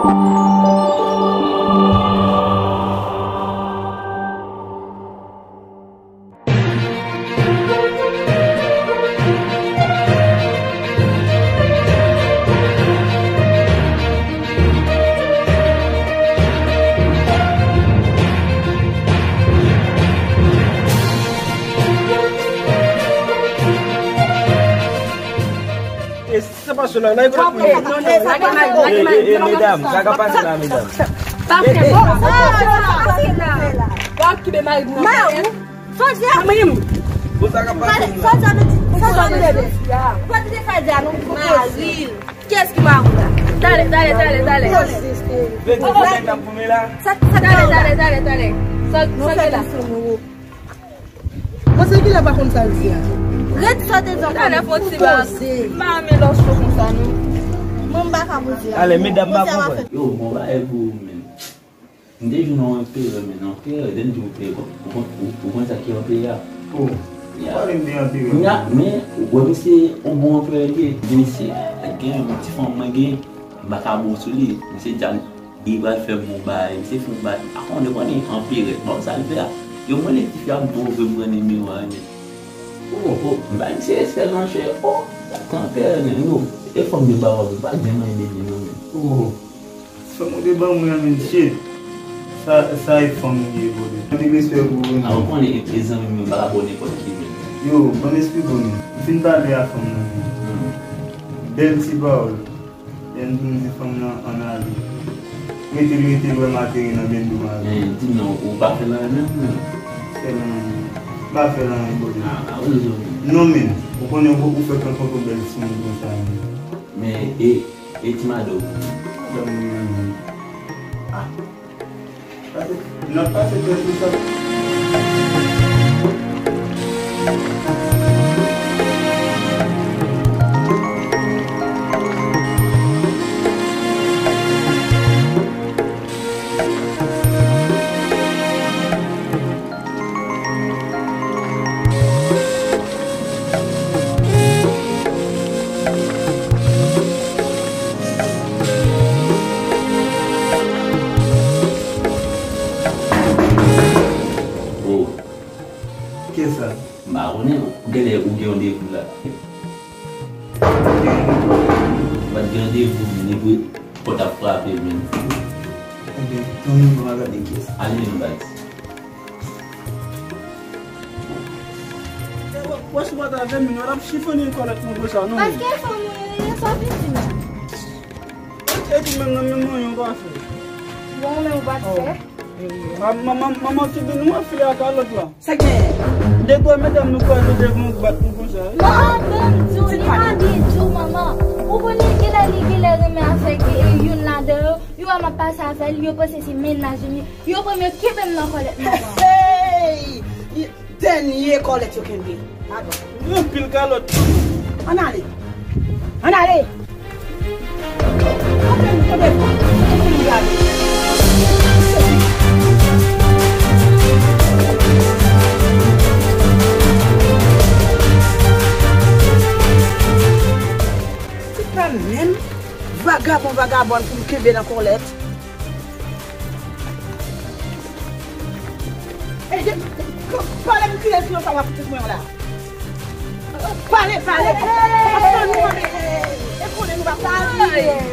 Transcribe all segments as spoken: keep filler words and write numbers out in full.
E sa pa sou la, la, e non, non, non, lage may, lage may. E, e, e, medam, sa ka pase la, medam? Pa fè bon, pa fè la. Pa okipe mari m nan. Sa w di a? Mwen menm. Bon, sa k ap pase la? Sa w di a, nou di, sa w di a, nou di. Ou pa di sa w di a, non, pou koze. Kiyès ki mari w la? Talè, talè, talè, talè. Vle di se nèg k ap goumen la? Sa, sa, talè, talè, talè, talè. Sa, sa gen la? Mwen se ki la pa konn sa l di a. Ret sa te di ankò. Talè fò ti ba. M pa renmen lè w cho konsa, non. Mwen m pa ka poze a. Ale, medam, m pa konprann. Yo, bon, bagay pou ou menm. M te jwenn yon anperè, men anperè, lè m di w anperè, ou konn, ou, ou konn sa ki anperè a? Oh, ou pale m de anperè. Kounya, men, ou wè misye, yon bon anperè li ye. Misye, gen yon ti fanm mwen gen, m pa ka bon sou li. Misye di a, li pral fè m yon bagay, misye fè yon bagay. Akonnen, konnen anperè, ban m sa l fè a. Yo, mwen, lè tifi a, m twò vle m pran nimewo a, men. Oh, oh, m ba misye respè l, monchè. Oh, sa anperè, men, yo. E fanm yo ba w, pa gen manyen de non, men. Oh. Fanm ou te ban mwen an, men shit. Sa, sa e fanm ou ye, brother. Anpil respè pou ou, men. A, ou konnen, e, e zanmi m yo, m pa ka ba w nenpòt ki, men. Yo, ban m esplike w, men. M fin pale a fanm nan, men. Hmm. Bèl ti pawòl. Lè m di w m di fanm nan ann ale. Rete l, rete l, wè m ateri nan bendou mari. Men, di m non, ou pa fè l anyen menm, men. Fè l anyen. M pa fè l anyen, brother. A, a, ou rezon. Non, men. Ou konnen ou, ou fèk rankontre yon bèl timoun konsa, men. Men, e, E ti madanm ou? Madanm mwen menm. Ah. Pase, n ap pase tèt nou sa. Oh. Kiyès sa? M pa konnen, ou genlè ou gen randevou la. Ou pa t gen randevou, men depi pòt ap frape, men. Ebyen, tann mwen, m a gade kiyès. Ale, men, baz. Wè, si w pa t avè m, w t ap chifonnen kòlèt mwen konsa, non? Paske fanm ou ye, sa w vin di la? Epi menm nan menm mwen, yon pa fè. Bon, men ou pa t fè? A, manman, manman Tibin, ou anfile ak kalòt la. Sa k genyen? De gwo medam nou kwaze devan ou bat nou konsa, wi. Bon, ban m di w, li pa byen di w, manman. Ou konnen genlè li genlè renmen avèk, e, youn ladan yo. Yo wè m ap pase avè l, yo panse se mennaj li. Yo pran m, yo kenbe m nan kòlèt, manman. Hey! Dènye kòlèt yo kenbe. Padon. Gen anpil kalòt. Ann ale. Ann ale. Ann ale, nou kenbe fò. Ann ale, nou gade. Se pa menm vagabon, vagabòn pou m kenbe nan kòlèt. Ey, de, de, pale m kilès ki nan sa w ap pitit mwen la. Pale, pale. Pase nou, mande. E konnen nou pa konnen.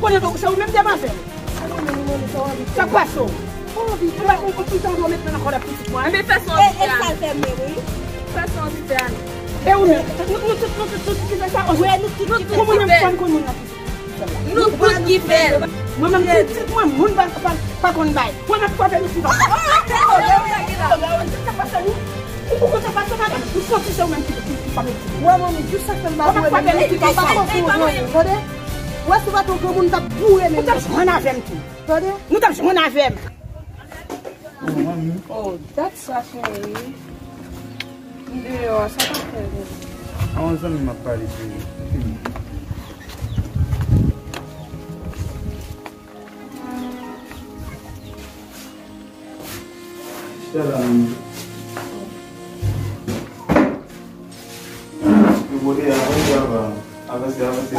Konnen tou, se ou menm demwazèl. Sa k pase w? Ou pa konn tout tan nou met nan kòlèt pitit mwen. Enben, fè sa w anvi fè a. E sa l fè m, wi. Fè sa w anvi fè a. E ou menm? Nou, nou tout, nou tout, nou tout ki fè sa? Wi, nou tout ki fè sa. Kòman menm fanm konn moun nan pitit? Nou tout ki fè l. Mwen menm pitit mwen, moun pa, pa, pa konn bay. Mwen menm frape nou tout. Ou konn sa k pase nou? Ou konn sa k pase, madanm? Nou santi se ou menm ki, ki, ki frape pitit. Wè, manmi, jis sa k fè m pa boure menm. Ou frape nou tout ansanm. Tande? Wè, si w pa t yon granmoun, m t ap boure menm. Ou t ap jwenn avè m tou. Tande? Nou t ap jwenn avè m. Oh, manmi. Oh, dat sa, cheri. M deyò a, sa pa fè byen. A yon zanmi m ap pale, cheri. Chita la, manmi. Yo pote avanse, avanse, avanse.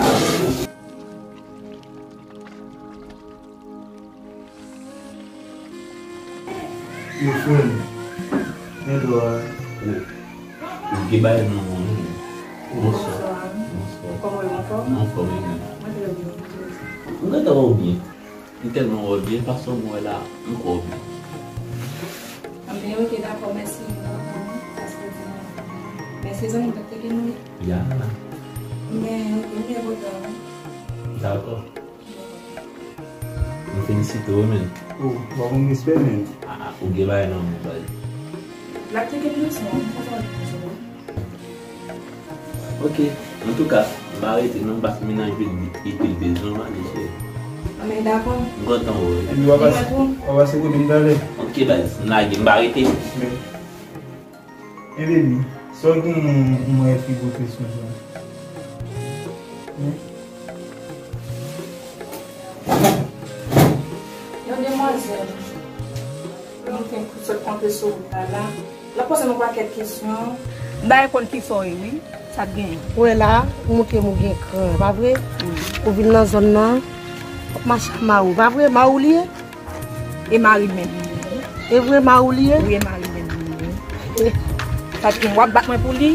Telefòn. Mèt la. Ou gen bagay nan men w, wi. Bonswa. Bonswa. Kòman w ye, anfòm? Anfòm, wi, men. Mwen trè byen. M gentan wè w byen. M tèlman wè w byen, fason mwen wè la, m kwè w byen. Anben, oke, dakò, mèsi, m kontan, paske w di m anfòm. Men se zanmi m t ap tcheke nou, wi. Ya. Men, oke, m byen kontan, wi. Dakò. M felisite w, men. Oh, w ap yon respè, men. Ah, ah, ou gen bagay nan men w, baz. L ap tcheke m douseman, m kontan w di konsa. Ok, antouka, m pa rete non, paske mennaj vin vit, epi l bezwen w, ale, cheri. Anben, dakò. M kontan wè w. Epi w a pase, w a pase kote m talè. Ok, baz, m lage, m pa rete. Men, men, baby, sa w genyen, m wè pi gwo kesyon sa. Men. Yon demwazèl. Mwen te sot kanpe sou wout la la. L ap poze m yon pakèt kesyon. M pa konn kisa w ye, wi. Sa t genyen? Ou wè la, ou montre m ou gen kran, pa vre? Wi. Ou vin nan zòn nan, w ap mache ak mari w, pa vre? Mari w li ye? E mari m menm li ye. E vre mari w li ye? Wi, e mari m menm li ye. Sa t genyen? W ap bat mwen pou li?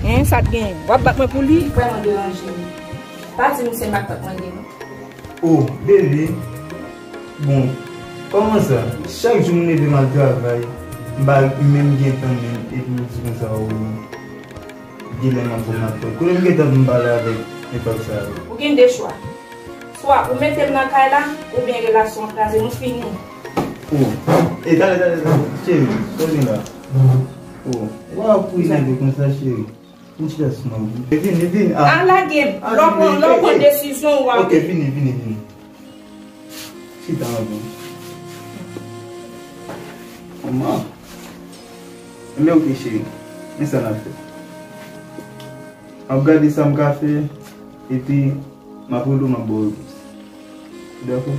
Hen, sa t genyen? W ap bat mwen pou li? Li vrèman deranje m. Pa di misye matant mwen li ye, non. Oh, bebe. Bon, kòman sa? Chak jou m leve m al travay, m pa menm gen tan menm, epi w di konsa, oh, genlè m ap pran matant. Kote m gen tan pou m pale avèk nenpòt sa yo? Ou gen de chwa. Swa ou mete m nan kay la, oubyen relasyon an kraze, nou fini. Oh, e talè, talè, talè, cheri, sòti la. Oh, w ap ap ap ap konsa, cheri. Vin chita sou mwen. Vini, vini. Ah. A lage m. Ah, lè w pran, lè w pran desizyon ou a. Ok, vini, vini, vini. Chita anvan. Kòman? Enben, ok, cheri. Men sa n ap fè. M ap gade sa m ka fè, epi m ap rele w, m ap ba w repons. Ou dakò?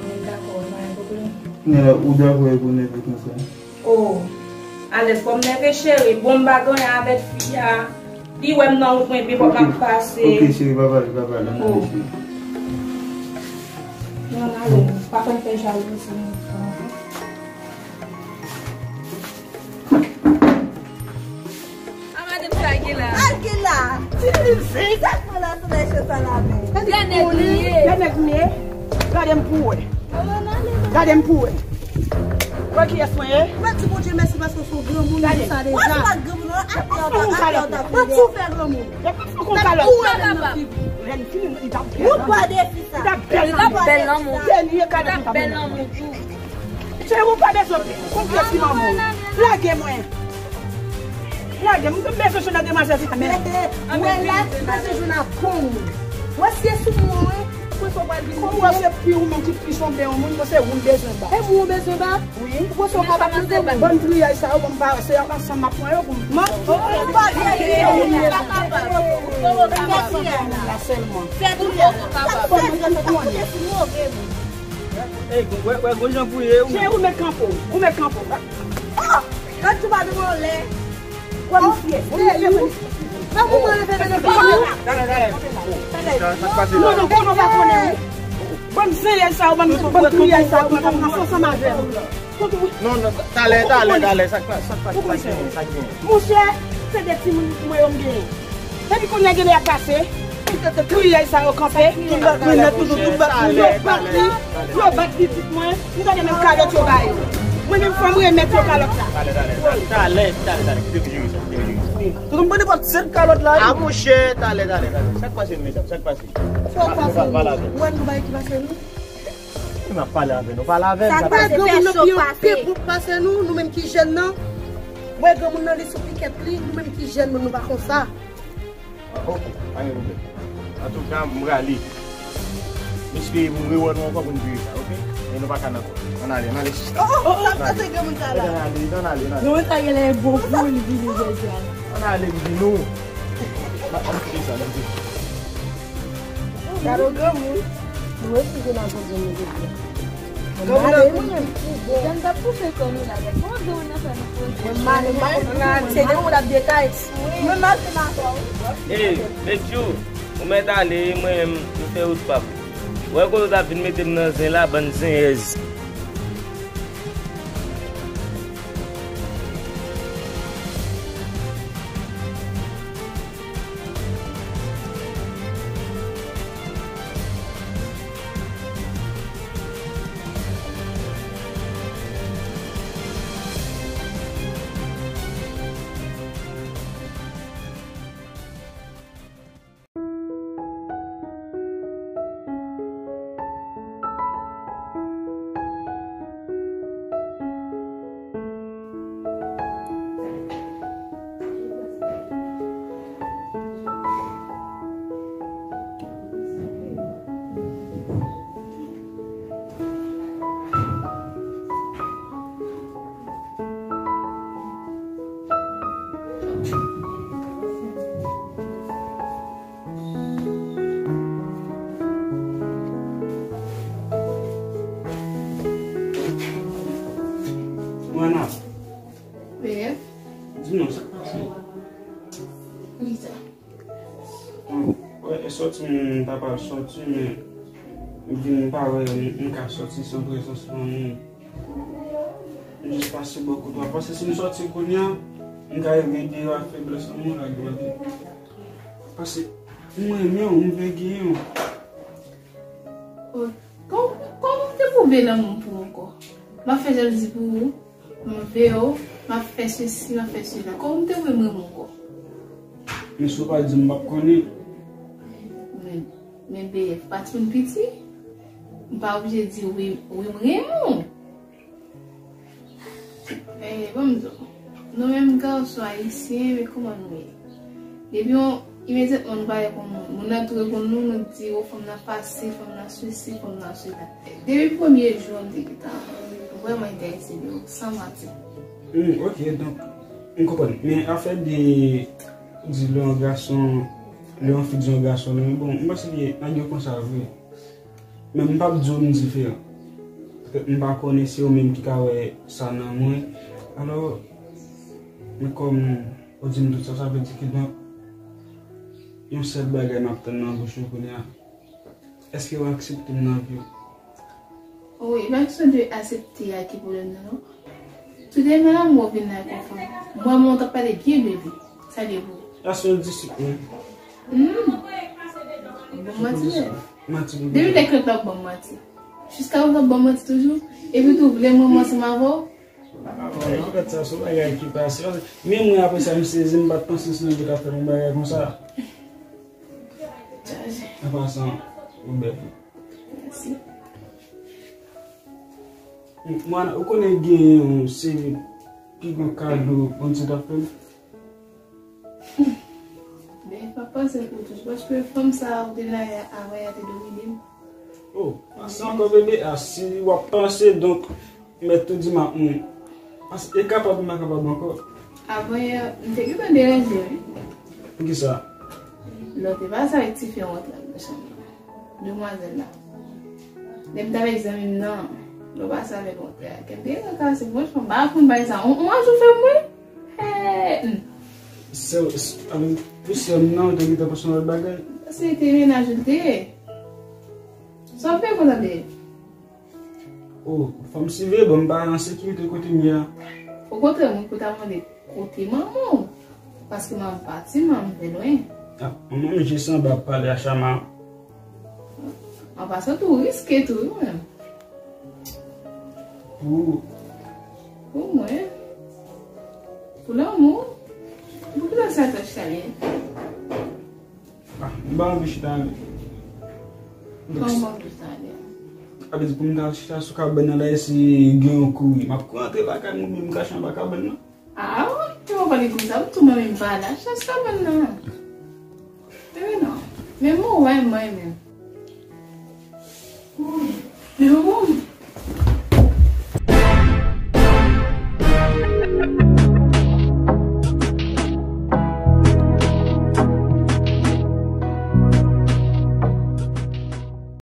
Mwen dakò, wi, pa gen pwoblèm. Kounye a la, ou dakò e pou nève konsa? Oh, alèz, fò m nève, cheri. Bon, m pa gen anyen avèk fi a. Li wè m nan wout mwen, epi fòk m ap pase. Ok, cheri, pa pale, pa pale, ann ale, cheri. Non, ann ale, pa konn fè jalouzi, non. A madanm sa ki la. Sa ki la? Ti zen. Sa k fè la sou nèg sa la menm? Gade nèg li ye. Gade nèg m ye. Gade m pou wè. Gade m pou wè. Wè kiyès mwen ye? Mwen di Bondye mèsi paske w se yon granmoun, ou di sa deja. Mwen se pa granmoun, non, atè w ta, atè w ta. Mwen di w fè granmoun. Mwen di w fè granmoun. Lè n fini, li t ap bèl. Ou pa defi sa. Li t ap bèl nan mwen. Dènye kalòt li t ap bèl nan mwen. Cheri, ou pa bezwen konn kiyès ki manman w. Lage mwen. Lage m, m bezwen jwenn ak demwazèl sa menm. Wè la, m bezwen jwenn ak bon moun. Wè si e sou mwen, wi. Mwen se w pral vin. Kòm wè se pi ou menm ki pi chonbe yon moun, mwen se ou m bezwen ba. E ou ou bezwen ba? Wi. Ou panse w kapab jwenn yon moun? Bann triyay sa yo, bon, m pa, se ansanm m ap pran yo pou m. Mwen, ou pa gen moun la sèlman. Fè tout moun kapab. Fò mwen te konnen. Ey, wè, wè, gon jan pou ye, wi. Cheri, ou met kanpe w, ou met kanpe w. Oh! Gad tou pa devan lè. Wè misye, wè misye, wè misye. Nan moman leve, leve, leve. Talè, talè. Talè. Sa, sa k pase la? Non, non, konnen w pa konnen, wi. Bann zeyèl sa yo, bann, bann triyèl sa yo, mwen pa pran ansanm avè w. Non, non, talè, talè, talè, sa k pa, sa k pa, sa k genyen, sa k genyen. Monchè, se de timoun mwen yo m genyen. Epi kounye a gen lè y ap pase, triyèl sa yo kanpe, tout lòt moun nan toujou, tout lòt moun yo bat li, yo bat pitit mwen, m tande menm kalòt yo ba yo. Mwen menm fò m remèt yo kalòt la. Talè, talè, talè, talè, talè, kite m jere sa, kite m jere sa. Tout moun pran nenpòt sèt kalòt la. A monchè, talè, talè, talè. Sa k pase nou, medam, sa k pase? Sa k pase nou? Ou wè nou bagay ki pase nou? Mwen ap pale avè nou, pale avè m. Sa k pase, fè cho pase. Gen granmoun nan pi anpil pou pase nou, nou menm ki jèn nan. Wè granmoun nan li sou pikèt li, nou menm ki jèn, nou, nou pa konsa. Ah, ok, pa gen pwoblèm. Antouka, m prale. M espere pou m rewè nou ankò pou n jere sa, ok? Men nou pa ka nan kò. Ann ale, ann ale, sista. Oh, oh, oh, sa k pase granmoun sa la? Ann ale, ann ale, ann ale. Granmoun sa genlè bon pou li vini jodi a. Ann ale, m di nou. Ann kite sa, ann kite sa. Gade yon granmoun. Nou refize nan granmoun nou depi. Granmoun nan vin pi bon. Jan n t ap koupe kò nou la, men kòman granmoun nan fè nou poze? Mwen male, male, male, se granmoun ap detay. Mwen male, se nan kò. Ey, Medjou, ou mèt ale, mwen menm, m fè wout pa m. Wè kote w t ap vin mete m nan zen la, bann zenyèz. Si m ta pral sòti, men m vin pa wè m, m ka sòti san prezans yon moun. M jis pase bò kote w a. Paske si m sòti kounye a, m ka rive deyò ak feblès an mwen la, gade. Paske m renmen w, m vle genyen w. Oh, kòman, kòman m te pwouve lanmou pou ou ankò? M ap fè jalouzi pou ou? M ap veyo, m ap fè sesi, m ap fè sela. Kòman m te vle m renmen w ankò? Men si w pa di m, m p ap konnen. Men, men B F pa timoun piti. M pa oblije di wi, wi, m renmen w. Eh, ban m di w. Nou menm gason ayisyen, men kòman nou ye? Depi yon, imedyatman nou parèt pou moun, moun nan tou reponn nou, nou di, o, fanm nan fasil, fanm nan sesi, fanm nan sela. Depi premye jou an, m te gentan vrèman enterese de ou, san manti. Hmm, ok, donk, m konprann. Men afè de di lè yon gason, lè yon fi di yon gason, men bon, m panse ke nèg yo konsa vre. Men m p ap di w m diferan. Paske m pa konnen se ou menm ki ka wè sa nan mwen. Alò, men kòm ou di m tout sa, sa vle di ki donk, yon sèl bagay m ap tann nan bouch ou kounye a. Èske w aksepte m nan vi w? Wi, pa kesyon de aksepte a ki pwoblèm nan, non. Tout de men lanmou w vin la konfòm. Mwen, mwen t ap pale byen de li. Sa gen pou ou? Èske l disip mwen? Hmm. Bon manti, men. Manti pou depi lè klèp la ban m manti. Jiska w ap ban m manti toujou. Epi tou, vle mwen, mwen ansanm avè w. Poutèt sa, se yon bagay ki pase. Men mwen, apre sa, m sezi, m pa t panse se nèg yo ta fè yon bagay konsa. Chaje. An pasan, ou bèl. Mèsi. Mwana, ou konnen gen yon seri pi gwo kado Bondye ta fè m? Men pa panse pou touche, paske fanm sa a ou te la avan yè te domine m. Oh, panse ankò bebe, a si w ap panse, donk, mèt tou di m ap mouri. Panse, e kapab, m pa kapab ankò. Avan yè, m te gentan deranje, wi. Poukisa? Lè w te pase avèk tifi an rantre nan chanm nan. Demwazèl la. Lè m t avèk zanmi m nan, lè w pase avèk yon tè a, kè m te gentan kase, franchman, m pa konn bagay sa. On, on jou fè mwen. Hey, hmm. Sè, sè, pou sè m nan, ou te gentan panse yon lòt bagay? Se te mennaj ou l te ye. Sa w fè konsa, bebe? Oh, fanm siveye, bon, m pa an sekirite kote m ye a. Okontrè, mwen pou ta mande kote manman w. Paske manman pati, manman fè lwen. Ah, manman m jis anba ap pale a Chama. An pasan tou riske tou, wi, mwen. Pou ou? Pou mwen. Pou lanmou. Pou ki lè sa ta chita byen? Ah, m pa anvi chita ale. Kòman w pa anvi chita ale? Sa vle di pou m ta chita sou kabann nan la, e si gen yon kouri, m ap kouri antre lakay mwen, oubyen m kache anba kabann nan. Ah, te w pale konsa, m tou mwen menm pa la, chans kabann nan. Bebe non. Men mwen wè mwen menm. Men bon.